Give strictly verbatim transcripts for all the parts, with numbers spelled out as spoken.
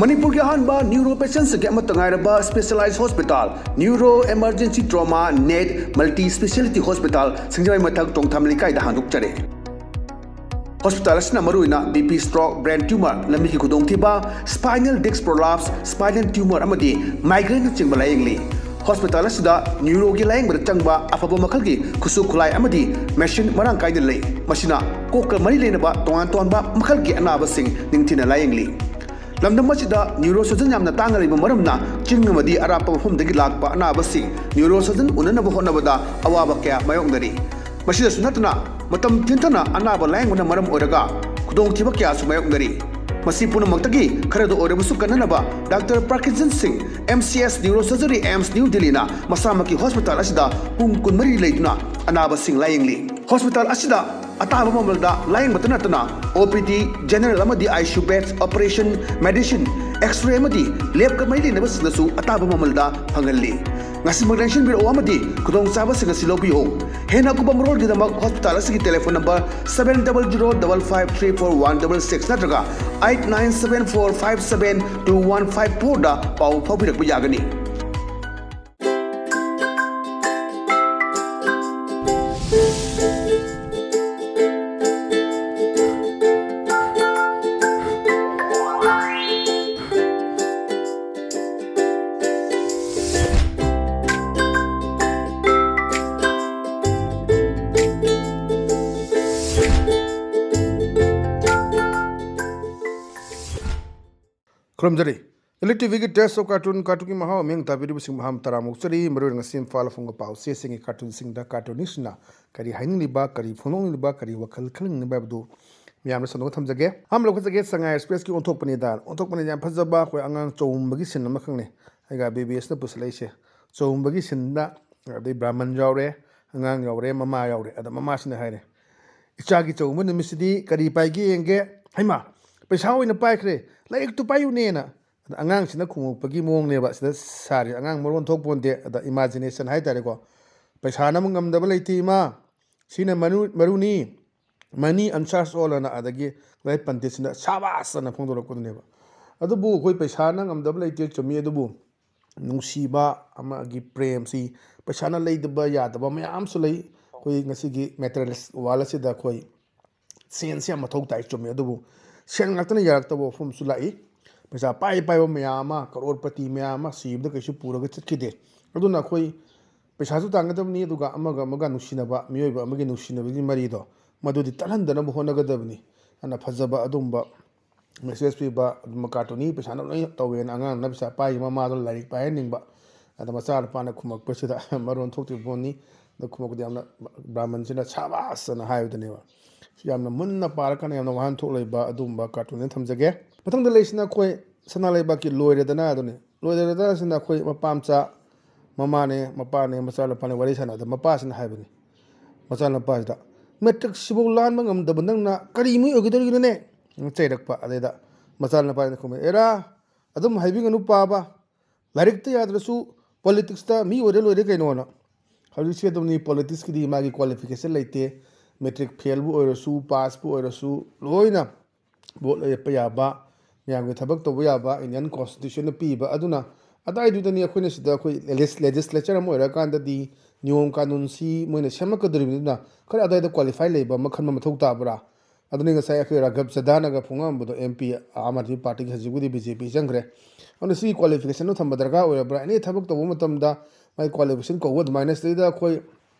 ꯃꯅꯤꯄꯨꯔꯒꯤ ꯑꯍꯥꯟꯕ ꯅ꯭ꯌꯨꯔꯣ ꯄꯦꯁꯦꯟꯁꯤꯡꯒꯤ ꯑꯃꯠꯇ ꯉꯥꯏꯔꯕ specialise hospital, neuro emergency trauma net multi speciality hospital, ꯁꯤꯡꯖꯃꯩ ꯃꯊꯛ ꯇꯣꯡꯊꯥꯝ ꯂꯩꯀꯥꯏꯗ ꯍꯥꯡꯗꯣꯛꯆꯔꯦ꯫ ꯍꯣꯁꯄꯤꯇꯥꯜ ꯑꯁꯤꯅ ꯃꯔꯨꯑꯣꯏꯅ B P stroke, brain tumour, ꯂꯝꯕꯤꯒꯤ ꯈꯨꯗꯣꯡꯊꯤꯕ, spinal disc prolapse, spinal tumour ꯑꯃꯗꯤ ꯃꯥꯏꯒ꯭ꯔꯦꯟꯅꯆꯤꯡꯕ ꯂꯥꯌꯦꯡꯂꯤ꯫ ꯍꯣꯁꯄꯤꯇꯥꯜ ꯑꯁꯤꯗ ꯅ꯭ꯌꯨꯔꯣꯒꯤ ꯂꯥꯌꯦꯡꯕꯗ ꯆꯪꯕ ꯑꯐꯕ ꯃꯈꯜꯒꯤ ꯈꯨꯠꯁꯨ ꯈꯨꯠꯂꯥꯏ ꯑꯃꯗꯤ ꯃꯦꯁꯤꯟ ꯃꯔꯥꯡ ꯀꯥꯏꯅ ꯂꯩ꯫ ꯃꯁꯤꯅ ꯀꯣꯛꯀ ꯃꯔꯤ ꯂꯩꯅꯕ ꯇꯣꯉꯥꯟ ꯇꯣꯉꯥꯟꯕ ꯃꯈꯜꯒꯤ ꯑꯅꯥꯕꯁꯤꯡ ꯅꯤꯡꯊꯤꯅ ꯂꯥꯌꯦꯡꯂꯤ꯫ ꯂꯝꯗꯝ ꯑꯁꯤꯗ ꯅ꯭ꯌꯨꯔꯣ ꯁꯔꯖꯟ ꯌꯥꯝꯅ ꯇꯥꯡꯅ ꯂꯩꯕ ꯃꯔꯝꯅ ꯆꯤꯡ ꯑꯃꯗꯤ ꯑꯔꯥꯞꯄ ꯃꯐꯝꯗꯒꯤ ꯂꯥꯛꯄ ꯑꯅꯥꯕꯁꯤꯡ ꯅ꯭ꯌꯨꯔꯣ ꯁꯔꯖꯟ ꯎꯅꯅꯕ ꯍꯣꯠꯅꯕꯗ ꯑꯋꯥꯕ ꯀꯌꯥ ꯃꯥꯌꯣꯛꯅꯔꯤ꯫ ꯃꯁꯤꯗꯁꯨ ꯅꯠꯇꯅ ꯃꯇꯝ ꯊꯤꯟꯊꯅ ꯑꯅꯥꯕ ꯂꯥꯌꯦꯡꯕꯅ ꯃꯔꯝ ꯑꯣꯏꯔꯒ ꯈꯨꯗꯣꯡꯊꯤꯕ ꯀꯌꯥꯁꯨ ꯃꯥꯌꯣꯛꯅꯔꯤ꯫ ꯃꯁꯤ ꯄꯨꯝꯅꯃꯛꯇꯒꯤ ꯈꯔꯗ ꯑꯣꯏꯔꯕꯁꯨ ꯀꯟꯅꯅꯕ ꯗꯥꯛꯇꯔ ꯄ꯭ꯔꯀꯤꯟꯖꯟ ꯁꯤꯡ, M C S neuro surgery, AIIMS new ꯗꯤꯜꯂꯤꯅ ꯃꯁꯥꯃꯛꯀꯤ ꯍꯣꯁꯄꯤꯇꯥꯜ ꯑꯁꯤꯗ ꯄꯨꯡ ꯀꯨꯟꯃꯔꯤ ꯂꯩꯗꯨꯅ ꯑꯅꯥꯕꯁꯤꯡ ꯂꯥꯌꯦꯡꯂꯤ꯫ ꯍꯣꯁꯄꯤꯇꯥꯜ ꯑꯁꯤꯗ ꯑꯇꯥꯕ ꯃꯃꯜꯗ ꯂꯥꯌꯦꯡꯕꯇ ꯅꯠꯇꯅ ꯑꯣ ꯄꯤ ꯗꯤ, ꯖꯦꯅꯔꯦꯜ ꯑꯃꯗꯤ I C U beds, operation, medicine, X-ray ꯑꯃꯗꯤ ꯂꯦꯕꯀ ꯃꯔꯤ ꯂꯩꯅꯕꯁꯤꯡꯗꯁꯨ ꯑꯇꯥꯕ ꯃꯃꯜꯗ ꯐꯪꯍꯜꯂꯤ꯫ ꯉꯁꯤꯃꯛ ꯂꯦꯡꯁꯤꯟꯕꯤꯔꯛꯎ ꯑꯃꯗꯤ ꯈꯨꯗꯣꯡꯆꯥꯕꯁꯤꯡ ꯑꯁꯤ ꯂꯧꯕꯤꯌꯨ꯫ ꯍꯦꯟꯅ ꯑꯀꯨꯞꯄ ꯃꯔꯣꯜꯒꯤꯗꯃꯛ ꯍꯣꯁꯄꯤꯇꯥꯜ ꯑꯁꯤꯒꯤ telephone number seven double zero double five three four one double six ꯅꯠꯇ꯭ꯔꯒ eight nine seven four five seven two one five four ꯗ ꯄꯥꯎ ꯐꯥꯎꯕꯤꯔꯛꯄ ꯌꯥꯒꯅꯤ꯫ ꯈꯨꯔꯨꯝꯖꯔꯤ꯫ ꯏꯂꯤꯠ ꯇꯤ ꯚꯤꯒꯤ Taste of Cartoon, ꯀꯥꯔꯇꯨꯟꯒꯤ ꯃꯍꯥꯎ ꯑꯃ ꯇꯥꯕꯤꯔꯤꯕꯁꯤꯡ ꯃꯍꯥꯝ ꯇꯔꯥꯃꯨꯛꯆꯔꯤ꯫ ꯃꯔꯨꯑꯣꯏꯅ ꯉꯁꯤ ꯏꯝꯐꯥꯜ ꯐꯣꯡꯕ ꯄꯥꯎ ꯆꯦꯁꯤꯡꯒꯤ ꯀꯥꯔꯇꯨꯟꯁꯤꯡꯗ ꯀꯥꯔꯇꯨꯅꯤꯁ꯭ꯠꯁꯤꯡꯅ ꯀꯔꯤ ꯍꯥꯏꯅꯤꯡꯂꯤꯕ, ꯀꯔꯤ ꯐꯣꯡꯗꯣꯛꯅꯤꯡꯂꯤꯕ, ꯀꯔꯤ ꯋꯥꯈꯜ ꯈꯜꯍꯟꯅꯤꯡꯂꯤꯕ ꯍꯥꯏꯕꯗꯨ ꯃꯌꯥꯝꯅ ꯁꯟꯗꯣꯛꯅ ꯊꯝꯖꯒꯦ꯫ ꯑꯍꯥꯟꯕ ꯂꯧꯈꯠꯆꯒꯦ, ꯁꯉꯥꯏ ꯑꯦꯛꯁꯄ꯭ꯔꯦꯁꯀꯤ ꯑꯣꯟꯊꯣꯛꯄꯅꯤꯗ꯫ ꯑꯣꯟꯊꯣꯛꯄꯅꯤꯗ ꯌꯥꯝ ꯐꯖꯕ ꯑꯩꯈꯣꯏ ꯑꯉꯥꯡ ꯆꯧꯝꯕꯒꯤ ꯁꯤꯟ ꯑꯃꯈꯛꯅꯤ ꯑꯩꯒ ꯕꯤ ꯕꯤ ꯑꯦꯁꯅ ꯄꯨꯁꯤꯜꯂꯛꯏꯁꯦ꯫ ꯆꯧꯝꯕꯒꯤ ꯁꯤꯟꯗ ꯑꯗꯩ ꯕ꯭ꯔꯥꯍꯃꯟ ꯌꯥꯎꯔꯦ, ꯑꯉꯥꯡ ꯌꯥꯎꯔꯦ, ꯃꯃꯥ ꯌꯥꯎꯔꯦ꯫ ꯑꯗ ꯃꯃꯥꯁꯤꯅ ꯍꯥꯏꯔꯦ, "ꯏꯆꯥꯒꯤ ꯆꯧꯝꯕ ꯅꯨꯃꯤꯠꯁꯤꯗꯤ ꯀꯔꯤ ꯄꯥꯏꯒꯦ ꯌꯦꯡꯒꯦ"꯫ "ꯍꯩꯃꯥ, ꯄꯩꯁꯥ ꯑꯣꯏꯅ ꯄꯥꯏꯈ꯭ꯔꯦ, ꯂꯥꯏꯔꯤꯛꯇꯨ ꯄꯥꯏꯌꯨꯅꯦꯅ"꯫ ꯑꯗ ꯑꯉꯥꯡꯁꯤꯅ ꯈꯨꯝꯃꯛꯄꯒꯤ ꯃꯑꯣꯡꯅꯦꯕ ꯁꯤꯗ ꯁꯥꯔꯤ꯫ ꯑꯉꯥꯡ ꯃꯔꯣꯟ ꯊꯣꯛꯄꯣꯟꯇꯦ꯫ ꯑꯗ ꯏꯃꯥꯖꯤꯅꯦꯁꯟ ꯍꯥꯏꯇꯥꯔꯦꯀꯣ꯫ "ꯄꯩꯁꯥꯅ ꯑꯃꯨꯛ ꯉꯝꯗꯕ ꯂꯩꯇꯦ ꯏꯃꯥ, ꯁꯤꯅ ꯃꯔꯨ-, ꯃꯔꯨꯅꯤ, money answers all" ꯑꯅ꯫ ꯑꯗꯒꯤ ꯂꯥꯏ ꯄꯟꯗꯤꯠꯁꯤꯅ "ꯁꯥꯕꯥꯁ" ꯑꯅ ꯐꯣꯡꯗꯣꯔꯛꯄꯗꯨꯅꯦꯕ꯫ ꯑꯗꯨꯕꯨ ꯑꯩꯈꯣꯏ ꯄꯩꯁꯥꯅ ꯉꯝꯗꯕ ꯂꯩꯇꯦ, ꯆꯨꯝꯃꯤ, ꯑꯗꯨꯕꯨ ꯅꯨꯡꯁꯤꯕ ꯑꯃꯒꯤ ꯄ꯭ꯔꯦꯝꯁꯤ ꯄꯩꯁꯥꯅ ꯂꯩꯗꯕ ꯌꯥꯗꯕ ꯃꯌꯥꯝ ꯑꯃꯁꯨ ꯂꯩ꯫ ꯑꯩꯈꯣꯏ ꯉꯁꯤꯒꯤ materialist world ꯑꯁꯤꯗ ꯑꯩꯈꯣꯏ ꯁꯦꯟꯁꯦ ꯌꯥꯝ ꯃꯊꯧ ꯇꯥꯏ, ꯆꯨꯝꯃꯤ, ꯑꯗꯨꯕꯨ ꯁꯦꯟ ꯉꯥꯛꯇꯅ ꯌꯥꯔꯛꯇꯕ ꯋꯥꯐꯝꯁꯨ ꯂꯥꯛꯏ꯫ ꯄꯩꯁꯥ ꯄꯥꯏ ꯄꯥꯏꯕ ꯃꯌꯥꯝ ꯑꯃ, ꯀꯔꯣꯔꯄꯇꯤ ꯃꯌꯥꯝ ꯑꯃ ꯁꯤꯕꯗ ꯀꯩꯁꯨ ꯄꯨꯔꯒ ꯆꯠꯈꯤꯗꯦ꯫ ꯑꯗꯨꯅ ꯑꯩꯈꯣꯏ ꯄꯩꯁꯥꯁꯨ ꯇꯥꯟꯒꯗꯕꯅꯤ, ꯑꯗꯨꯒ ꯑꯃꯒ ꯑꯃꯒ ꯅꯨꯡꯁꯤꯅꯕ, ꯃꯤꯑꯣꯏꯕ ꯑꯃꯒꯤ ꯅꯨꯡꯁꯤꯅꯕꯒꯤ ꯃꯔꯤꯗꯣ ꯃꯗꯨꯗꯤ ꯇꯠꯍꯟꯗꯅꯕ ꯍꯣꯠꯅꯒꯗꯕꯅꯤ꯫ ꯑꯗꯨꯅ ꯐꯖꯕ ꯑꯗꯨꯝꯕ message ꯄꯤꯕ, ꯑꯗꯨꯝꯕ cartoon ꯅꯤ, ꯄꯩꯁꯥꯅ ꯂꯣꯏ ꯇꯧꯋꯦꯅ ꯑꯉꯥꯡꯅ ꯄꯩꯁꯥ ꯄꯥꯏꯈꯤꯕ ꯃꯃꯥꯗꯣ ꯂꯥꯏꯔꯤꯛ ꯄꯥꯏꯍꯟꯅꯤꯡꯕ꯫ ꯑꯗ ꯃꯆꯥꯅꯨꯄꯥꯅ ꯈꯨꯝꯃꯛꯄꯁꯤꯗ ꯃꯔꯣꯟ ꯊꯣꯛꯇ꯭ꯔꯤꯕ ꯄꯣꯠꯅꯤ꯫ ꯑꯗ ꯈꯨꯝꯃꯛꯄꯗ ꯌꯥꯝꯅ ꯕ꯭ꯔꯥꯍꯃꯟꯁꯤꯅ "ꯁꯥꯕꯥꯁ" ꯑꯅ ꯍꯥꯏꯕꯗꯨꯅꯦꯕ꯫ ꯌꯥꯝꯅ ꯃꯨꯟꯅ ꯄꯥꯔꯀꯥꯟꯗ ꯌꯥꯝꯅ ꯋꯥꯍꯟꯊꯣꯛ ꯂꯩꯕ ꯑꯗꯨꯒꯨꯝꯕ cartoon ꯅꯤ ꯊꯝꯖꯒꯦ꯫ ꯃꯊꯪꯗ ꯂꯩꯁꯤꯅ ꯑꯩꯈꯣꯏ ꯁꯅꯥ ꯂꯩꯕꯥꯛꯀꯤ ꯂꯣꯏꯔꯦꯗꯅ ꯑꯗꯨꯅꯤ꯫ ꯂꯣꯏꯔꯦꯗꯅ ꯑꯁꯤꯅ ꯑꯩꯈꯣꯏ ꯃꯄꯥ ꯃꯆꯥ, ꯃꯃꯥꯅꯦ, ꯃꯄꯥꯅꯦ, ꯃꯆꯥꯅꯨꯄꯥꯅꯦ ꯋꯥꯔꯤ ꯁꯥꯟꯅꯕꯗ ꯃꯄꯥꯁꯤꯅ ꯍꯥꯏꯕꯅꯤ ꯃꯆꯥꯅꯨꯄꯥꯁꯤꯗ, "ꯃꯦꯇ꯭ꯔꯤꯛ ꯁꯤꯐꯥꯎ ꯂꯥꯟꯕ ꯉꯝꯗꯕ ꯅꯪꯅ ꯀꯔꯤ ꯃꯤ ꯑꯣꯏꯒꯗꯧꯔꯤꯅꯣꯅꯦ?" ꯆꯩꯔꯛꯄ꯫ ꯑꯗꯩꯗ ꯃꯆꯥꯅꯨꯄꯥꯁꯤꯅ ꯈꯨꯝꯃꯦ, "ꯑꯦꯔꯥ, ꯑꯗꯨꯝ ꯍꯥꯏꯕꯤꯒꯅꯨ ꯄꯥꯕ, ꯂꯥꯏꯔꯤꯛꯇ ꯌꯥꯗ꯭ꯔꯁꯨ politics ꯇ ꯃꯤ ꯑꯣꯏꯔ ꯂꯣꯏꯔꯦ ꯀꯩꯅꯣꯅ"꯫ ꯍꯧꯖꯤꯛꯁꯦ ꯑꯗꯨꯝꯅꯤ, politics ꯀꯤꯗꯤ ꯃꯥꯒꯤ qualification ꯂꯩꯇꯦ꯫ ꯃꯦꯇ꯭ꯔꯤꯛ ꯐꯦꯜꯕꯨ ꯑꯣꯏꯔꯁꯨ, ꯄꯥꯁꯄꯨ ꯑꯣꯏꯔꯁꯨ, ꯂꯣꯏꯅ ꯚꯣꯠ ꯂꯦꯞꯄ ꯌꯥꯕ, ꯃꯌꯥꯝꯒꯤ ꯊꯕꯛ ꯇꯧꯕ ꯌꯥꯕ Indian constitution ꯅ ꯄꯤꯕ꯫ ꯑꯗꯨꯅ ꯑꯗꯥꯏꯗꯨꯗꯅꯤ ꯑꯩꯈꯣꯏꯅ ꯁꯤꯗ ꯑꯩꯈꯣꯏ ꯂꯦꯖꯤꯁ-, legislature ꯑꯃ ꯑꯣꯏꯔꯀꯥꯟꯗꯗꯤ ꯅꯤꯌꯣꯝ ꯀꯥꯅꯨꯟꯁꯤ ꯃꯣꯏꯅ ꯁꯦꯝꯃꯛꯀꯗꯧꯔꯤꯕꯅꯤꯅ ꯈꯔ ꯑꯗꯥꯏꯗ qualify ꯂꯩꯕ ꯑꯃ ꯈꯟꯕ ꯃꯊꯧ ꯇꯥꯕ꯭ꯔꯥ? ꯑꯗꯨꯅꯤ ꯉꯁꯥꯏ ꯑꯩꯈꯣꯏ ꯔꯥꯘꯕ ꯆꯙꯥꯅꯒ ꯐꯣꯡꯉꯛꯑꯝꯕꯗꯣ, M P, ꯑꯥꯝ ꯑꯥꯗꯃꯤ ꯄꯥꯔꯇꯤꯒꯤ, ꯍꯧꯖꯤꯛꯄꯨꯗꯤ B J P ꯆꯪꯈ꯭ꯔꯦ꯫ ꯑꯗꯨꯅ ꯁꯤꯒꯤ qualification ꯗꯣ ꯊꯝꯕ ꯗꯔꯀꯥꯔ ꯑꯣꯏꯔꯕ꯭ꯔꯥ? Any ꯊꯕꯛ ꯇꯧꯕ ꯃꯇꯝꯗ ꯃꯥꯒꯤ qualification ꯀꯧꯕ ꯑꯗꯨꯃꯥꯏꯅ, ꯁꯤꯗꯩꯗ ꯑꯩꯈꯣꯏ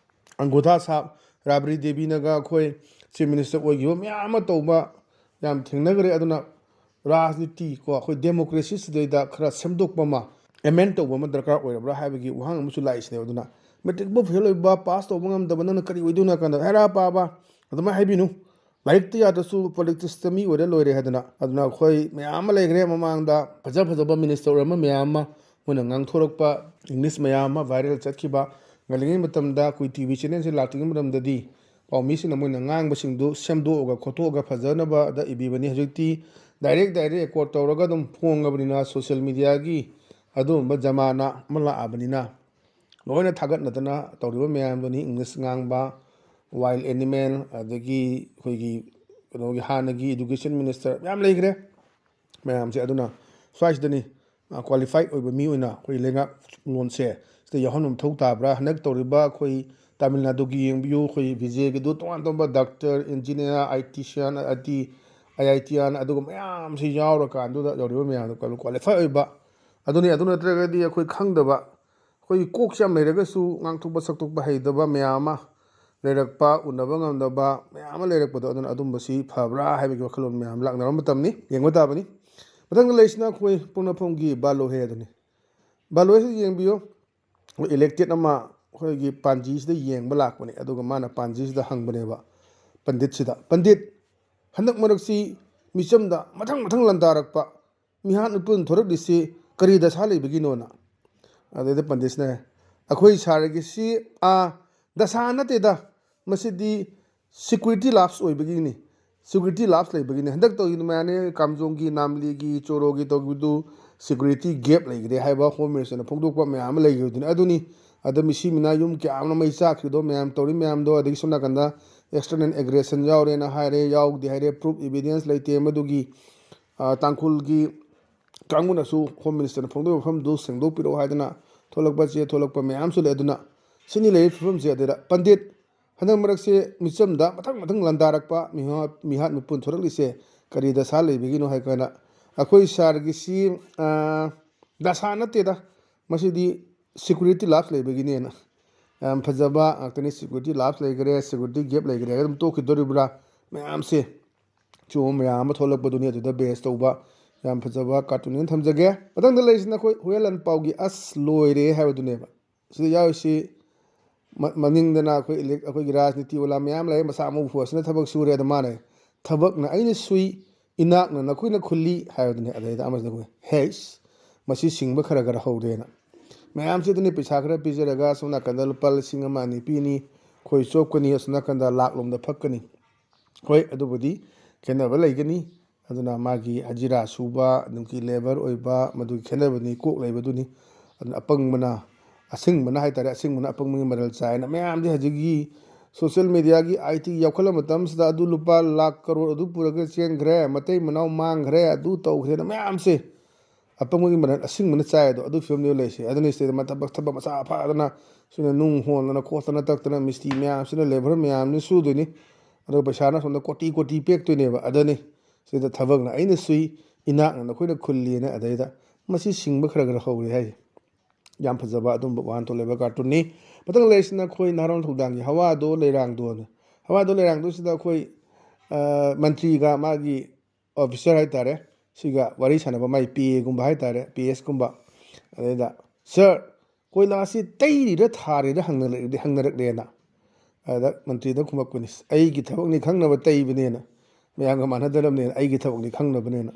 ꯑꯪꯒꯨꯊꯥ ꯁꯥꯍꯕ ꯔꯥꯕ꯭ꯔꯤ ꯗꯦꯕꯤꯅꯒ ꯑꯩꯈꯣꯏ chief minister ꯑꯣꯏꯈꯤꯕ ꯃꯌꯥꯝ ꯑꯃ ꯇꯧꯕ ꯌꯥꯝ ꯊꯦꯡꯅꯈ꯭ꯔꯦ꯫ ꯑꯗꯨꯅ ꯔꯥꯖꯅꯤꯇꯤ ꯀꯣ, ꯑꯩꯈꯣꯏ democracy ꯁꯤꯗꯩꯗ ꯈꯔ ꯁꯦꯝꯗꯣꯛꯄ ꯑꯃ, amend ꯇꯧꯕ ꯑꯃ ꯗꯔꯀꯥꯔ ꯑꯣꯏꯔꯕ꯭ꯔꯥ ꯍꯥꯏꯕꯒꯤ ꯋꯥꯍꯪ ꯑꯃꯁꯨ ꯂꯥꯛꯏꯁꯤꯅꯦꯕ꯫ ꯑꯗꯨꯅ ꯃꯦꯇ꯭ꯔꯤꯛꯄꯨ ꯐꯦꯜ ꯑꯣꯏꯕ, ꯄꯥꯁ ꯇꯧꯕ ꯉꯝꯗꯕ, ꯅꯪꯅ ꯀꯔꯤ ꯑꯣꯏꯗꯣꯏꯅꯣ ꯍꯥꯏ ꯀꯥꯟꯗ, "ꯍꯦꯔꯥ ꯄꯥꯕ, ꯑꯗꯨꯃꯥꯏꯅ ꯍꯥꯏꯕꯤꯅꯨ, ꯂꯥꯏꯔꯤꯛꯇ ꯌꯥꯗ꯭ꯔꯁꯨ politics ꯇ ꯃꯤ ꯑꯣꯏꯔ ꯂꯣꯏꯔꯦ" ꯍꯥꯏꯗꯅ꯫ ꯑꯗꯨꯅ ꯑꯩꯈꯣꯏ ꯃꯌꯥꯝ ꯑꯃ ꯂꯩꯈ꯭ꯔꯦ ꯃꯃꯥꯡꯗ, ꯐꯖ ꯐꯖꯕ minister ꯑꯣꯏꯔꯝꯕ ꯃꯌꯥꯝ ꯑꯃ, ꯃꯣꯏꯅ ꯉꯥꯡꯊꯣꯔꯛꯄ English ꯃꯌꯥꯝ ꯑꯃ viral ꯆꯠꯈꯤꯕ꯫ ꯉꯜꯂꯤꯉꯩ ꯃꯇꯝꯗ ꯑꯩꯈꯣꯏ T V channel ꯁꯦ ꯂꯥꯛꯇ꯭ꯔꯤꯉꯩ ꯃꯇꯝꯗꯗꯤ ꯄꯥꯎꯃꯤꯁꯤꯡꯅ ꯃꯣꯏꯅ ꯉꯥꯡꯕꯁꯤꯡꯗꯨ ꯁꯦꯝꯗꯣꯛꯑꯒ ꯈꯣꯠꯇꯣꯛꯑꯒ ꯐꯖꯅꯕꯗ ꯏꯕꯤꯕꯅꯤ꯫ ꯍꯧꯖꯤꯛꯇꯤ direct direct record ꯇꯧꯔꯒ ꯑꯗꯨꯝ ꯐꯣꯡꯉꯕꯅꯤꯅ, social media ꯒꯤ ꯑꯗꯨꯒꯨꯝꯕ ꯖꯃꯥꯅꯥ ꯑꯃ ꯂꯥꯛꯑꯕꯅꯤꯅ, ꯂꯣꯏꯅ ꯊꯥꯒꯠꯅꯗꯅ ꯇꯧꯔꯤꯕ ꯃꯌꯥꯝꯗꯨꯅꯤ꯫ English ꯉꯥꯡꯕ, wild animal, ꯑꯗꯒꯤ ꯑꯩꯈꯣꯏꯒꯤ ꯀꯩꯅꯣꯒꯤ ꯍꯥꯟꯅꯒꯤ education minister ꯃꯌꯥꯝ ꯂꯩꯈ꯭ꯔꯦ꯫ ꯃꯌꯥꯝꯁꯦ꯫ ꯑꯗꯨꯅ ꯁ꯭ꯋꯥꯏꯁꯤꯗꯅꯤ ꯀ꯭ꯋꯥꯂꯤꯐꯥꯏꯠ ꯑꯣꯏꯕ ꯃꯤ ꯑꯣꯏꯅ ꯑꯩꯈꯣꯏ ꯂꯩꯉꯥꯛꯂꯣꯟꯁꯦ ꯁꯤꯗ ꯌꯥꯎꯍꯟꯕ ꯃꯊꯧ ꯇꯥꯕ꯭ꯔꯥ? ꯍꯟꯗꯛ ꯇꯧꯔꯤꯕ ꯑꯩꯈꯣꯏ ꯇꯥꯃꯤꯜ ꯅꯥꯗꯨꯒꯤ ꯌꯦꯡꯕꯤꯌꯨ, ꯑꯩꯈꯣꯏ ꯕꯤꯖꯦꯒꯤꯗꯨ ꯇꯣꯉꯥꯟ ꯇꯣꯉꯥꯟꯕ ꯗꯥꯛꯇꯔ, ꯏꯟꯖꯤꯅꯤꯌꯥꯔ, ꯑꯥꯏ ꯇꯤ ꯁꯤꯌꯥꯟ, ꯑꯥꯏ ꯇꯤ, ꯑꯥꯏ ꯑꯥꯏ ꯇꯤꯌꯥꯟ, ꯑꯗꯨꯒ ꯃꯌꯥꯝꯁꯤ ꯌꯥꯎꯔꯀꯥꯟꯗꯨꯗ ꯌꯧꯔꯤꯕ ꯃꯌꯥꯝꯗꯣ ꯀ꯭ꯋꯥꯂꯤꯐꯥꯏ ꯑꯣꯏꯕ꯫ ꯑꯗꯨꯅꯤ꯫ ꯑꯗꯨ ꯅꯠꯇ꯭ꯔꯒꯗꯤ ꯑꯩꯈꯣꯏ ꯈꯪꯗꯕ, ꯑꯩꯈꯣꯏꯒꯤ ꯀꯣꯛꯁꯦ ꯌꯥꯝ ꯂꯩꯔꯒꯁꯨ ꯉꯥꯡꯊꯣꯛꯄ ꯁꯛꯇꯣꯛꯄ ꯍꯩꯇꯕ ꯃꯌꯥꯝ ꯑꯃ ꯂꯩꯔꯛꯄ, ꯎꯅꯕ ꯉꯝꯗꯕ ꯃꯌꯥꯝ ꯑꯃ ꯂꯩꯔꯛꯄꯗꯣ, ꯑꯗꯨꯅ ꯑꯗꯨꯝꯕꯁꯤ ꯐꯕ꯭ꯔꯥ ꯍꯥꯏꯕꯒꯤ ꯋꯥꯈꯜꯂꯣꯟ ꯃꯌꯥꯝ ꯂꯥꯛꯅꯕ ꯃꯇꯝꯅꯤ, ꯌꯦꯡꯕ ꯇꯥꯕꯅꯤ꯫ ꯃꯊꯪꯗ ꯂꯩꯔꯤꯁꯤꯅ ꯑꯩꯈꯣꯏ ꯄꯣꯛꯅꯐꯝꯒꯤ ꯕꯥꯂꯣꯍꯦ ꯑꯗꯨꯅꯤ꯫ ꯕꯥꯂꯣꯍꯦꯁꯤ ꯌꯦꯡꯕꯤꯌꯨ, ꯑꯩꯈꯣꯏ ꯏꯂꯦꯛꯇꯦꯠ ꯑꯃ ꯑꯩꯈꯣꯏꯒꯤ ꯄꯥꯟꯖꯤꯁꯤꯗ ꯌꯦꯡꯕ ꯂꯥꯛꯄꯅꯤ꯫ ꯑꯗꯨꯒ ꯃꯥꯅ ꯄꯥꯟꯖꯤꯁꯤꯗ ꯍꯪꯕꯅꯦꯕ, ꯄꯟꯗꯤꯠꯁꯤꯗ, "ꯄꯟꯗꯤꯠ, ꯍꯟꯗꯛ ꯃꯔꯛꯁꯤ ꯃꯤꯆꯝꯗ ꯃꯊꯪ ꯃꯊꯪ ꯂꯥꯟꯗꯥꯔꯛꯄ ꯃꯤꯍꯥꯠ ꯃꯤꯄꯨꯟ ꯊꯣꯔꯛꯂꯤꯁꯤ ꯀꯔꯤ ꯗꯁꯥ ꯂꯩꯕꯒꯤꯅꯣꯅ?" ꯑꯗꯩꯗ ꯄꯟꯗꯤꯠꯁꯤꯅ, "ꯑꯩꯈꯣꯏ ꯁꯥꯔꯒꯤꯁꯤ, ꯑꯥ, ꯗꯁꯥ ꯅꯠꯇꯦꯗ, ꯃꯁꯤꯗꯤ ꯁꯤꯀ꯭ꯌꯨꯔꯤꯇꯤ ꯂꯥꯞꯁ ꯑꯣꯏꯕꯒꯤꯅꯤ, ꯁꯤꯀ꯭ꯌꯨꯔꯤꯇꯤ ꯂꯥꯞꯁ ꯂꯩꯕꯒꯤꯅꯤ꯫ ꯍꯟꯗꯛ ꯇꯧꯔꯤꯗꯨ ꯃꯌꯥꯝꯅꯦ, ꯀꯥꯝꯖꯣꯡꯒꯤ, ꯅꯥꯝꯂꯤꯒꯤ, ꯆꯣꯔꯣꯒꯤ ꯇꯧꯈꯤꯕꯗꯨ ꯁꯤꯀ꯭ꯌꯨꯔꯤꯇꯤ ꯒꯦꯞ ꯂꯩꯈ꯭ꯔꯦ" ꯍꯥꯏꯕ ꯍꯣꯝ ꯃꯤꯅꯤꯁꯇꯔꯅ ꯐꯣꯡꯗꯣꯛꯄ ꯃꯌꯥꯝ ꯑꯃ ꯂꯩꯈꯤꯕꯗꯨꯅꯤ꯫ ꯑꯗ ꯃꯤꯁꯤ ꯃꯤꯅꯥ ꯌꯨꯝ ꯀꯌꯥ ꯑꯃꯅ ꯃꯩ ꯆꯥꯛꯈ꯭ꯔꯤꯗꯣ, ꯃꯌꯥꯝ ꯇꯧꯔꯤ ꯃꯌꯥꯝꯗꯣ, ꯑꯗꯒꯤ ꯁꯣꯝ ꯅꯥꯀꯟꯗ ꯑꯦꯛꯁꯇꯔꯅꯦꯜ ꯑꯦꯒ꯭ꯔꯦꯁꯟ ꯌꯥꯎꯔꯦꯅ ꯍꯥꯏꯔꯦ, ꯌꯥꯎꯗꯦ ꯍꯥꯏꯔꯦ, ꯄ꯭ꯔꯨꯐ ꯏꯕꯤꯗꯦꯟꯁ ꯂꯩꯇꯦ꯫ ꯃꯗꯨꯒꯤ, ꯑ, ꯇꯥꯡꯈꯨꯜꯒꯤ ꯀꯥꯡꯕꯨꯅꯁꯨ ꯍꯣꯝ ꯃꯤꯅꯤꯁꯇꯔꯅ ꯐꯣꯡꯗꯣꯛꯏꯕ ꯃꯐꯝꯗꯨ ꯁꯦꯡꯗꯣꯛꯄꯤꯔꯛꯑꯣ ꯍꯥꯏꯗꯅ ꯊꯣꯛꯂꯛꯄꯁꯦ, ꯊꯣꯛꯂꯛꯄ ꯃꯌꯥꯝꯁꯨ ꯂꯩ꯫ ꯑꯗꯨꯅ ꯁꯤꯅꯤ ꯂꯩꯔꯤꯕ ꯐꯤꯕꯝꯁꯦ꯫ ꯑꯗꯨꯗ ꯄꯟꯗꯤꯠ, ꯍꯟꯗꯛ ꯃꯔꯛꯁꯦ ꯃꯤꯆꯝꯗ ꯃꯊꯪ ꯃꯊꯪ ꯂꯥꯟꯗꯥꯔꯛꯄ, ꯃꯤꯍꯥꯠ, ꯃꯤꯍꯥꯠ ꯃꯤꯄꯨꯟ ꯊꯣꯔꯛꯂꯤꯁꯦ ꯀꯔꯤ ꯗꯁꯥ ꯂꯩꯕꯒꯤꯅꯣ ꯍꯥꯏ ꯀꯥꯟꯗ, ꯑꯩꯈꯣꯏ ꯁꯥꯔꯒꯤꯁꯤ, ꯑ, ꯗꯁꯥ ꯅꯠꯇꯦꯗ, ꯃꯁꯤꯗꯤ ꯁꯤꯀ꯭ꯌꯨꯔꯤꯇꯤ ꯂꯥꯞꯁ ꯂꯩꯕꯒꯤꯅꯦꯅ꯫ ꯌꯥꯝ ꯐꯖꯕ ꯉꯥꯛꯇꯅꯤ꯫ ꯁꯤꯀ꯭ꯌꯨꯔꯤꯇꯤ ꯂꯥꯞꯁ ꯂꯩꯈꯔꯦ, ꯁꯤꯀ꯭ꯌꯨꯔꯤꯇꯤ ꯒꯦꯞ ꯂꯩꯈꯔꯦ, ꯑꯗꯨꯝ ꯇꯣꯛꯈꯤꯗꯣꯔꯤꯕ꯭ꯔꯥ? ꯃꯌꯥꯝꯁꯦ ꯆꯨꯝꯕ ꯃꯌꯥꯝ ꯑꯃ ꯊꯣꯛꯂꯛꯄꯗꯨꯅꯤ꯫ ꯑꯗꯨꯗ ꯕꯦꯁ ꯇꯧꯕ ꯌꯥꯝ ꯐꯖꯕ ꯀꯥꯔꯇꯨꯟ ꯑꯃ ꯊꯝꯖꯒꯦ꯫ ꯃꯊꯪꯗ ꯂꯩꯔꯤꯁꯤꯅ ꯑꯩꯈꯣꯏ ꯍꯨꯌꯦꯟ ꯂꯥꯟꯄꯥꯎꯒꯤ "ꯑꯁ ꯂꯣꯏꯔꯦ" ꯍꯥꯏꯕꯗꯨꯅꯦꯕ꯫ ꯁꯤꯗ ꯌꯥꯎꯔꯤꯁꯤ ꯃ-, ꯃꯅꯤꯡꯗꯅ ꯑꯩꯈꯣꯏ ꯏꯂꯦꯛ-, ꯑꯩꯈꯣꯏꯒꯤ ꯔꯥꯖꯅꯤꯇꯤ ꯋꯥꯂꯥ ꯃꯌꯥꯝ ꯂꯩ, ꯃꯁꯥ ꯑꯃꯨꯛ ꯐꯣꯔꯁꯅ ꯊꯕꯛ ꯁꯨꯔꯦ꯫ ꯑꯗ ꯃꯥꯅ, "ꯊꯕꯛꯅ ꯑꯩꯅ ꯁꯨꯏ, ꯏꯅꯥꯛꯅ ꯅꯈꯣꯏꯅ ꯈꯨꯜꯂꯤ" ꯍꯥꯏꯕꯗꯨꯅꯦ꯫ ꯑꯗꯩꯗ ꯑꯃꯁꯤꯅ ꯑꯩꯈꯣꯏ, "ꯍꯦꯁ, ꯃꯁꯤ ꯁꯤꯡꯕ ꯈꯔ ꯈꯔ ꯍꯧꯔꯦꯅ"꯫ ꯃꯌꯥꯝꯁꯤꯗꯅꯤ ꯄꯩꯁꯥ ꯈꯔ ꯄꯤꯖꯔꯒ ꯑꯁꯣꯝ ꯅꯥꯀꯟꯗ ꯂꯨꯄꯥ ꯂꯤꯁꯤꯡ ꯑꯃ ꯑꯅꯤ ꯄꯤꯅꯤ, ꯈꯣꯏ ꯆꯣꯞꯀꯅꯤ, ꯑꯁꯣꯝ ꯅꯥꯀꯟꯗ ꯂꯥꯛꯂꯣꯝꯗ ꯐꯛꯀꯅꯤ꯫ ꯍꯣꯏ, ꯑꯗꯨꯕꯨꯗꯤ ꯈꯦꯠꯅꯕ ꯂꯩꯒꯅꯤ꯫ ꯑꯗꯨꯅ ꯃꯥꯒꯤ ꯍꯖꯤꯔꯥ ꯁꯨꯕ, ꯑꯗꯨꯒꯤ ꯂꯦꯕꯔ ꯑꯣꯏꯕ, ꯃꯗꯨꯒꯤ ꯈꯦꯠꯅꯕꯅꯤ, ꯀꯣꯛ ꯂꯩꯕꯗꯨꯅꯤ꯫ ꯑꯗꯨꯅ ꯑꯄꯪꯕꯅ, ꯑꯁꯤꯡꯕꯅ ꯍꯥꯏ ꯇꯥꯔꯦ, ꯑꯁꯤꯡꯕꯅ ꯑꯄꯪꯕꯒꯤ ꯃꯔꯜ ꯆꯥꯏꯅ ꯃꯌꯥꯝꯗꯤ ꯍꯧꯖꯤꯛꯀꯤ ꯁꯣꯁꯤꯌꯦꯜ ꯃꯦꯗꯤꯌꯥꯒꯤ ꯑꯥꯏ ꯇꯤ ꯌꯥꯎꯈꯠꯂꯛꯄ ꯃꯇꯝꯁꯤꯗ ꯑꯗꯨ ꯂꯨꯄꯥ ꯂꯥꯛ ꯀꯔꯣꯔ ꯑꯗꯨ ꯄꯨꯔꯒ ꯆꯦꯟꯈ꯭ꯔꯦ, ꯃꯇꯩ ꯃꯅꯥꯎ ꯃꯥꯡꯈ꯭ꯔꯦ, ꯑꯗꯨ ꯇꯧꯈ꯭ꯔꯦꯅ ꯃꯌꯥꯝꯁꯦ ꯑꯄꯪꯕꯒꯤ ꯃꯔꯜ ꯑꯁꯤꯡꯕꯅ ꯆꯥꯏ ꯑꯗꯣ, ꯑꯗꯨ ꯐꯤꯕꯝꯅꯦꯕ ꯂꯩꯔꯤꯁꯦ꯫ ꯑꯗꯨꯅ ꯁꯤꯗꯩꯗ ꯃ-, ꯊꯕꯛ, ꯊꯕꯛ ꯃꯆꯥ ꯐꯗꯅ ꯁꯤꯅ ꯅꯨꯡ ꯍꯣꯟꯗꯅ ꯈꯣꯠꯇꯅ ꯇꯛꯇꯅ ꯃꯤꯁꯇ꯭ꯔꯤ ꯃꯌꯥꯝꯁꯤꯅ ꯂꯦꯕꯔ ꯃꯌꯥꯝꯁꯤꯅ ꯁꯨꯗꯣꯏꯅꯤ꯫ ꯑꯗꯨꯒ ꯄꯩꯁꯥꯅ ꯁꯣꯝꯗ ꯀꯣꯇꯤ ꯀꯣꯇꯤ ꯄꯦꯛꯇꯣꯏꯅꯦꯕ꯫ ꯑꯗꯨꯅꯤ ꯁꯤꯗ ꯊꯕꯛꯅ ꯑꯩꯅ ꯁꯨꯏ, ꯏꯅꯥꯛꯅ ꯅꯈꯣꯏꯅ ꯈꯨꯜꯂꯤꯅ꯫ ꯑꯗꯩꯗ ꯃꯁꯤ ꯁꯤꯡꯕ ꯈꯔ ꯈꯔ ꯍꯧꯔꯦ ꯍꯥꯏꯁꯦ꯫ ꯌꯥꯝ ꯐꯖꯕ ꯑꯗꯨꯝꯕ ꯋꯥꯍꯟꯊꯣꯛ ꯂꯩꯕ ꯀꯥꯔꯇꯨꯟꯅꯤ꯫ ꯃꯊꯪ ꯂꯩꯔꯤꯁꯤꯅ ꯑꯩꯈꯣꯏ ꯅꯍꯥꯔꯣꯜ ꯊꯧꯗꯥꯡꯒꯤ ꯍꯋꯥꯗꯣ ꯂꯩꯔꯥꯡꯗꯣꯅ꯫ ꯍꯋꯥꯗꯣ ꯂꯩꯔꯥꯡꯗꯣꯁꯤꯗ ꯑꯩꯈꯣꯏ, ꯑ, ꯃꯟꯇ꯭ꯔꯤꯒ ꯃꯥꯒꯤ ꯑꯣꯐꯤꯁꯔ ꯍꯥꯏꯇꯥꯔꯦ, ꯁꯤꯒ ꯋꯥꯔꯤ ꯁꯥꯟꯅꯕ, ꯃꯥꯏ ꯄꯤ ꯑꯦꯒꯨꯝꯕ ꯍꯥꯏꯇꯥꯔꯦ, ꯄꯤ ꯑꯦꯁꯀꯨꯝꯕ꯫ ꯑꯗꯩꯗ, "ꯁꯥꯔ, ꯀꯣꯏꯂꯥꯁꯤ ꯇꯩꯔꯤꯔ ꯊꯥꯔꯤꯔ ꯍꯪꯅꯔꯛ-, ꯍꯪꯅꯔꯛꯂꯦꯅ?" ꯑꯗ ꯃꯟꯇ꯭ꯔꯤꯗ ꯈꯨꯝꯃꯛꯄꯅꯤ, "ꯑꯩꯒꯤ ꯊꯕꯛꯅꯤ ꯈꯪꯅꯕ ꯇꯩꯕꯅꯦꯅ, ꯃꯌꯥꯝꯒ ꯃꯥꯟꯅꯗꯅꯕꯅꯦꯅ ꯑꯩꯒꯤ ꯊꯕꯛꯅꯤ ꯈꯪꯅꯕꯅꯦꯅ"꯫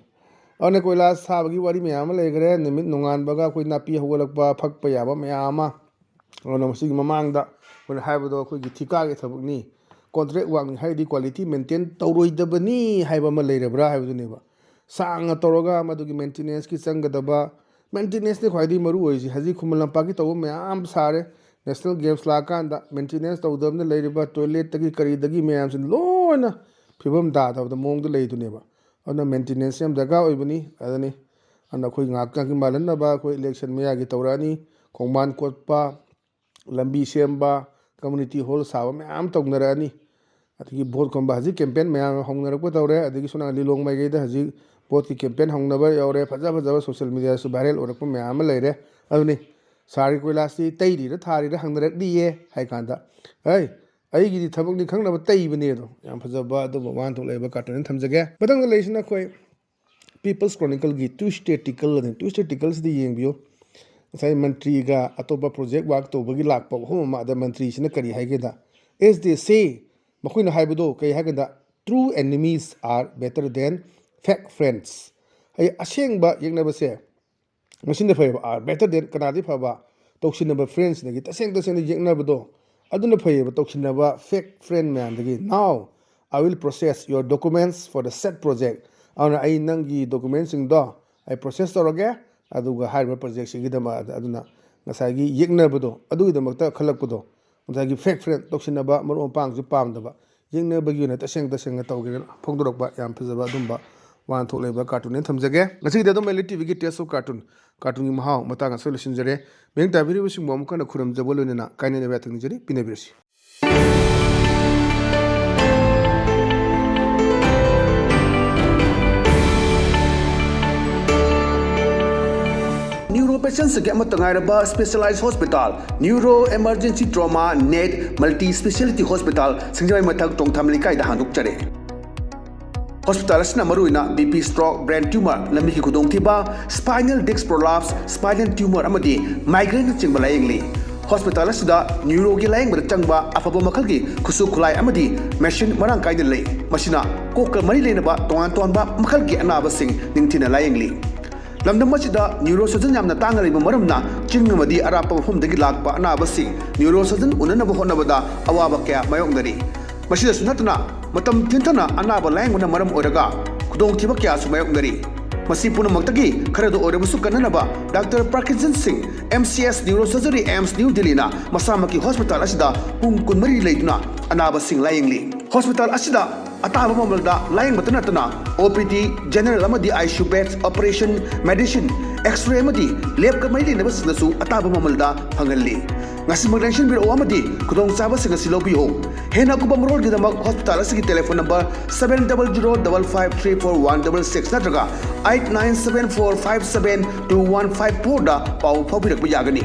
ꯑꯗꯨꯅ ꯀꯣꯏꯂꯥꯁ ꯊꯥꯕꯒꯤ ꯋꯥꯔꯤ ꯃꯌꯥꯝ ꯑꯃ ꯂꯩꯈ꯭ꯔꯦ, ꯅꯨꯃꯤꯠ ꯅꯣꯡꯉꯥꯟꯕꯒ ꯑꯩꯈꯣꯏ ꯅꯥꯄꯤ ꯍꯧꯒꯠꯂꯛꯄ, ꯐꯛꯄ ꯌꯥꯕ ꯃꯌꯥꯝ ꯑꯃ꯫ ꯑꯗꯨꯅ ꯃꯁꯤꯒꯤ ꯃꯃꯥꯡꯗ ꯑꯩꯈꯣꯏꯅ ꯍꯥꯏꯕꯗꯣ ꯑꯩꯈꯣꯏꯒꯤ ꯊꯤꯀꯥꯒꯤ ꯊꯕꯛꯅꯤ, ꯀꯣꯟꯇ꯭ꯔꯦꯛ ꯋꯥꯛꯅꯤ ꯍꯥꯏꯔꯗꯤ ꯀ꯭ꯋꯥꯂꯤꯇꯤ ꯃꯦꯟꯇꯦꯟ ꯇꯧꯔꯣꯏꯗꯕꯅꯤ ꯍꯥꯏꯕ ꯑꯃ ꯂꯩꯔꯕ꯭ꯔꯥ ꯍꯥꯏꯕꯗꯨꯅꯦꯕ꯫ ꯁꯥꯡꯅ ꯇꯧꯔꯒ ꯃꯗꯨꯒꯤ ꯃꯦꯟꯇꯦꯅꯦꯟꯁꯀꯤ ꯆꯪꯒꯗꯕ, ꯃꯦꯟꯇꯦꯅꯦꯟꯁꯅꯤ ꯈ꯭ꯋꯥꯏꯗꯒꯤ ꯃꯔꯨ ꯑꯣꯏꯔꯤꯁꯤ꯫ ꯍꯧꯖꯤꯛ ꯈꯨꯃꯟ ꯂꯝꯄꯥꯛꯀꯤ ꯇꯧꯕ ꯃꯌꯥꯝ ꯁꯥꯔꯦ, ꯅꯦꯁꯅꯦꯜ ꯒꯦꯝꯁ ꯂꯥꯛꯑꯀꯥꯟꯗ ꯃꯦꯟꯇꯦꯅꯦꯟꯁ ꯇꯧꯗꯕꯅ ꯂꯩꯔꯤꯕ ꯇꯣꯏꯂꯦꯠꯇꯒꯤ ꯀꯔꯤꯗꯒꯤ ꯃꯌꯥꯝꯁꯤ ꯂꯣꯏꯅ ꯐꯤꯕꯝ ꯇꯥꯗꯕꯗ ꯃꯑꯣꯡꯗ ꯂꯩꯗꯨꯅꯦꯕ꯫ ꯑꯗꯨꯅ ꯃꯦꯟꯇꯦꯅꯦꯟꯁ ꯌꯥꯝ ꯗꯔꯀꯥꯔ ꯑꯣꯏꯕꯅꯤ꯫ ꯑꯗꯨꯅꯤ, ꯑꯗꯨꯅ ꯑꯩꯈꯣꯏ ꯉꯥꯏꯍꯥꯛꯀꯤ ꯃꯥꯜꯍꯟꯅꯕ ꯑꯩꯈꯣꯏ ꯏꯂꯦꯛꯁꯟ ꯃꯌꯥꯒꯤ ꯇꯧꯔꯛꯑꯅꯤ, ꯈꯣꯡꯕꯥꯟ ꯀꯣꯠꯄ, ꯂꯝꯕꯤ ꯁꯦꯝꯕ, ꯀꯝꯃꯨꯅꯤꯇꯤ ꯍꯣꯜ ꯁꯥꯕ ꯃꯌꯥꯝ ꯇꯧꯅꯔꯛꯑꯅꯤ꯫ ꯑꯗꯒꯤ ꯚꯣꯠ ꯈꯣꯝꯕ ꯍꯧꯖꯤꯛ ꯀꯦꯝꯄꯦꯟ ꯃꯌꯥꯝ ꯑꯃ ꯍꯧꯅꯔꯛꯄ ꯇꯧꯔꯦ꯫ ꯑꯗꯒꯤ ꯁꯣꯝ ꯅꯥꯀꯟ ꯂꯤꯂꯣꯡ ꯃꯥꯏꯀꯩꯗ ꯍꯧꯖꯤꯛ ꯚꯣꯠꯀꯤ ꯀꯦꯝꯄꯦꯟ ꯍꯧꯅꯕ ꯌꯥꯎꯔꯦ꯫ ꯐꯖ ꯐꯖꯕ ꯁꯣꯁꯤꯌꯦꯜ ꯃꯦꯗꯤꯌꯥꯗꯁꯨ ꯚꯥꯏꯔꯦꯜ ꯑꯣꯏꯔꯛꯄ ꯃꯌꯥꯝ ꯑꯃ ꯂꯩꯔꯦ꯫ ꯑꯗꯨꯅꯤ, "ꯁꯥꯔꯒꯤ ꯀꯣꯏꯂꯥꯁꯁꯤ ꯇꯩꯔꯤꯔ ꯊꯥꯔꯤꯔ ꯍꯪꯅꯔꯛꯂꯤꯌꯦ" ꯍꯥꯏ ꯀꯥꯟꯗ, "ꯍꯩ, ꯑꯩꯒꯤꯗꯤ ꯊꯕꯛꯅꯤ ꯈꯪꯅꯕ ꯇꯩꯕꯅꯦ" ꯑꯗꯣ꯫ ꯌꯥꯝ ꯐꯖꯕ ꯑꯗꯨꯝꯕ ꯋꯥꯍꯟꯊꯣꯛ ꯂꯩꯕ ꯀꯥꯔꯇꯨꯟ ꯑꯃ ꯊꯝꯖꯒꯦ꯫ ꯃꯊꯪꯗ ꯂꯩꯔꯤꯁꯤꯅ ꯑꯩꯈꯣꯏ ꯄꯤꯄꯜꯁ ꯀ꯭ꯔꯣꯅꯤꯀꯜꯒꯤ ꯇ꯭ꯌꯨꯁꯗꯦ ꯇꯤꯀꯜ ꯑꯗꯨꯅꯤ꯫ ꯇ꯭ꯌꯨꯁꯗꯦ ꯇꯤꯀꯜꯁꯤꯗ ꯌꯦꯡꯕꯤꯌꯨ꯫ ꯉꯁꯥꯏ ꯃꯟꯇ꯭ꯔꯤꯒ ꯑꯇꯣꯞꯄ ꯄ꯭ꯔꯣꯖꯦꯛ ꯋꯥꯔꯛ ꯇꯧꯕꯒꯤ ꯂꯥꯛꯄ ꯋꯥꯐꯝ ꯑꯃ, ꯑꯗ ꯃꯟꯇ꯭ꯔꯤꯁꯤꯅ ꯀꯔꯤ ꯍꯥꯏꯒꯦꯗ, "ꯑꯦꯁ ꯗꯦ ꯁꯦ", ꯃꯈꯣꯏꯅ ꯍꯥꯏꯕꯗꯣ ꯀꯔꯤ ꯍꯥꯏꯒꯦꯗ, "True enemies are better than fake friends"꯫ ꯑꯩ ꯑꯁꯦꯡꯕ ꯌꯦꯛꯅꯕꯁꯦ ꯃꯁꯤꯅ ꯐꯩꯌꯦꯕ, "are better than", ꯀꯅꯥꯗꯤ ꯐꯕ, ꯇꯧꯁꯤꯟꯅꯕ ꯐ꯭ꯔꯦꯟꯁꯤꯗꯒꯤ ꯇꯁꯦꯡ ꯇꯁꯦꯡꯅ ꯌꯦꯛꯅꯕꯗꯣ ꯑꯗꯨꯅ ꯐꯩꯌꯦꯕ, ꯇꯧꯁꯤꯟꯅꯕ ꯐꯦꯛ ꯐ꯭ꯔꯦꯟ ꯃꯌꯥꯝꯗꯒꯤ꯫ "Now I will process your documents for the said project"꯫ ꯑꯗꯨꯅ ꯑꯩ ꯅꯪꯒꯤ ꯗꯣꯀꯨꯃꯦꯟꯁꯤꯡꯗꯣ ꯑꯩ ꯄ꯭ꯔꯣꯁꯦꯁ ꯇꯧꯔꯒꯦ, ꯑꯗꯨꯒ ꯍꯥꯏꯔꯤꯕ ꯄ꯭ꯔꯣꯖꯦꯛꯁꯤꯒꯤꯗꯃꯛ꯫ ꯑꯗꯨꯅ ꯉꯁꯥꯏꯒꯤ ꯌꯦꯛꯅꯕꯗꯣ ꯑꯗꯨꯒꯤꯗꯃꯛꯇ ꯈꯜꯂꯛꯄꯗꯣ, ꯉꯁꯥꯏꯒꯤ ꯐ꯭ꯔꯦꯡ ꯐ꯭ꯔꯦꯡ ꯇꯧꯁꯤꯟꯅꯕ, ꯃꯔꯨꯞ ꯃꯄꯥꯡꯁꯨ ꯄꯥꯝꯗꯕ, ꯌꯦꯡꯅꯕꯒꯤ ꯑꯣꯏꯅ ꯇꯁꯦꯡ ꯇꯁꯦꯡꯅ ꯇꯧꯒꯦꯅ ꯐꯣꯡꯗꯣꯔꯛꯄ ꯌꯥꯝ ꯐꯖꯕ ꯑꯗꯨꯝꯕ ꯋꯥꯍꯟꯊꯣꯛ ꯂꯩꯕ ꯀꯥꯔꯇꯨꯟꯅꯦꯅ ꯊꯝꯖꯒꯦ꯫ ꯉꯁꯤꯒꯤꯗꯤ ꯑꯗꯨꯝ ꯑꯦꯜ ꯏ ꯇꯤ ꯚꯤꯒꯤ Tales of Cartoon, ꯀꯥꯔꯇꯨꯟꯒꯤ ꯃꯍꯥꯎ ꯃꯇꯥꯡ ꯑꯁꯤꯗ ꯂꯣꯏꯁꯤꯟꯖꯔꯦ꯫ ꯃꯤꯠꯌꯦꯡ ꯇꯥꯕꯤꯔꯤꯕꯁꯤꯡꯕꯨ ꯑꯃꯨꯛ ꯍꯟꯅ ꯈꯨꯔꯨꯝꯖꯕ ꯂꯣꯏꯅꯅ ꯀꯥꯏꯅꯅꯕ ꯌꯥꯊꯪ ꯅꯤꯖꯔꯤ꯫ ꯄꯤꯅꯕꯤꯔꯁꯤ꯫ Neuro patients ꯒꯤ ꯑꯃꯠꯇ ꯉꯥꯏꯔꯕ specialized hospital, Neuro Emergency Trauma Net Multi Speciality Hospital, ꯁꯤꯡꯖꯃꯩ ꯃꯊꯛ ꯇꯣꯡꯊꯥꯝ ꯂꯩꯀꯥꯏꯗ ꯍꯥꯡꯗꯣꯛꯆꯔꯦ꯫ ꯍꯣꯁꯄꯤꯇꯥꯜ ꯑꯁꯤꯅ ꯃꯔꯨꯑꯣꯏꯅ ꯕꯤ ꯄꯤ, stroke, brain tumor, ꯂꯝꯕꯤꯒꯤ ꯈꯨꯗꯣꯡꯊꯤꯕ, spinal disc prolapse, spinal tumor ꯑꯃꯗꯤ migraine ꯅꯆꯤꯡꯕ ꯂꯥꯌꯦꯡꯂꯤ꯫ ꯍꯣꯁꯄꯤꯇꯥꯜ ꯑꯁꯤꯗ ꯅ꯭ꯌꯨꯔꯣꯒꯤ ꯂꯥꯌꯦꯡꯕꯗ ꯆꯪꯕ ꯑꯐꯕ ꯃꯈꯜꯒꯤ ꯈꯨꯠꯁꯨ ꯈꯨꯠꯂꯥꯏ ꯑꯃꯗꯤ ꯃꯦꯁꯤꯟ ꯃꯔꯥꯡ ꯀꯥꯏꯅ ꯂꯩ꯫ ꯃꯁꯤꯅ ꯀꯣꯛꯀ ꯃꯔꯤ ꯂꯩꯅꯕ ꯇꯣꯉꯥꯟ ꯇꯣꯉꯥꯟꯕ ꯃꯈꯜꯒꯤ ꯑꯅꯥꯕꯁꯤꯡ ꯅꯤꯡꯊꯤꯅ ꯂꯥꯌꯦꯡꯂꯤ꯫ ꯂꯝꯗꯝ ꯑꯁꯤꯗ ꯅ꯭ꯌꯨꯔꯣ ꯁꯔꯖꯟ ꯌꯥꯝꯅ ꯇꯥꯡꯅ ꯂꯩꯕ ꯃꯔꯝꯅ ꯆꯤꯡ ꯑꯃꯗꯤ ꯑꯔꯥꯞꯄ ꯃꯐꯝꯗꯒꯤ ꯂꯥꯛꯄ ꯑꯅꯥꯕꯁꯤꯡ ꯅ꯭ꯌꯨꯔꯣ ꯁꯔꯖꯟ ꯎꯅꯅꯕ ꯍꯣꯠꯅꯕꯗ ꯑꯋꯥꯕ ꯀꯌꯥ ꯃꯥꯌꯣꯛꯅꯔꯤ꯫ ꯃꯁꯤꯗꯁꯨ ꯅꯠꯇꯅ ꯃꯇꯝ ꯊꯦꯡꯊꯅ ꯑꯅꯥꯕ ꯂꯥꯌꯦꯡꯕꯅ ꯃꯔꯝ ꯑꯣꯏꯔꯒ ꯈꯨꯗꯣꯡꯊꯤꯕ ꯀꯌꯥꯁꯨ ꯃꯥꯌꯣꯛꯅꯔꯤ꯫ ꯃꯁꯤ ꯄꯨꯝꯅꯃꯛꯇꯒꯤ ꯈꯔꯗ ꯑꯣꯏꯔꯕꯁꯨ ꯀꯟꯅꯅꯕ ꯗꯥꯛꯇꯔ ꯄ꯭ꯔꯀꯤꯟꯁꯟ ꯁꯤꯡ, M C S Neurosurgery, AIIMS New Delhi ꯅ ꯃꯁꯥꯃꯛꯀꯤ ꯍꯣꯁꯄꯤꯇꯥꯜ ꯑꯁꯤꯗ ꯄꯨꯡ ꯀꯨꯟꯃꯔꯤ ꯂꯩꯗꯨꯅ ꯑꯅꯥꯕꯁꯤꯡ ꯂꯥꯌꯦꯡꯂꯤ꯫ ꯍꯣꯁꯄꯤꯇꯥꯜ ꯑꯁꯤꯗ ꯑꯇꯥꯕ ꯃꯃꯜꯗ ꯂꯥꯌꯦꯡꯕꯇ ꯅꯠꯇꯅ O P D, general ꯑꯃꯗꯤ I C U beds, operation, medicine, X-ray ꯑꯃꯗꯤ lab ꯀ ꯃꯔꯤ ꯂꯩꯅꯕꯁꯤꯡꯗꯁꯨ ꯑꯇꯥꯕ ꯃꯃꯜꯗ ꯐꯪꯍꯜꯂꯤ꯫ ꯉꯁꯤꯃꯛ ꯂꯦꯡꯁꯤꯟꯕꯤꯔꯛꯎ ꯑꯃꯗꯤ ꯈꯨꯗꯣꯡꯆꯥꯕꯁꯤꯡ ꯑꯁꯤ ꯂꯧꯕꯤꯌꯨ꯫ ꯍꯦꯟꯅ ꯑꯀꯨꯞꯄ ꯃꯔꯣꯜꯒꯤꯗꯃꯛ ꯍꯣꯁꯄꯤꯇꯥꯜ ꯑꯁꯤꯒꯤ telephone number seven double zero double five three four one double six ꯅꯠꯇ꯭ꯔꯒ eight nine seven four five seven two one five four ꯗ ꯄꯥꯎ ꯐꯥꯎꯕꯤꯔꯛꯄ ꯌꯥꯒꯅꯤ꯫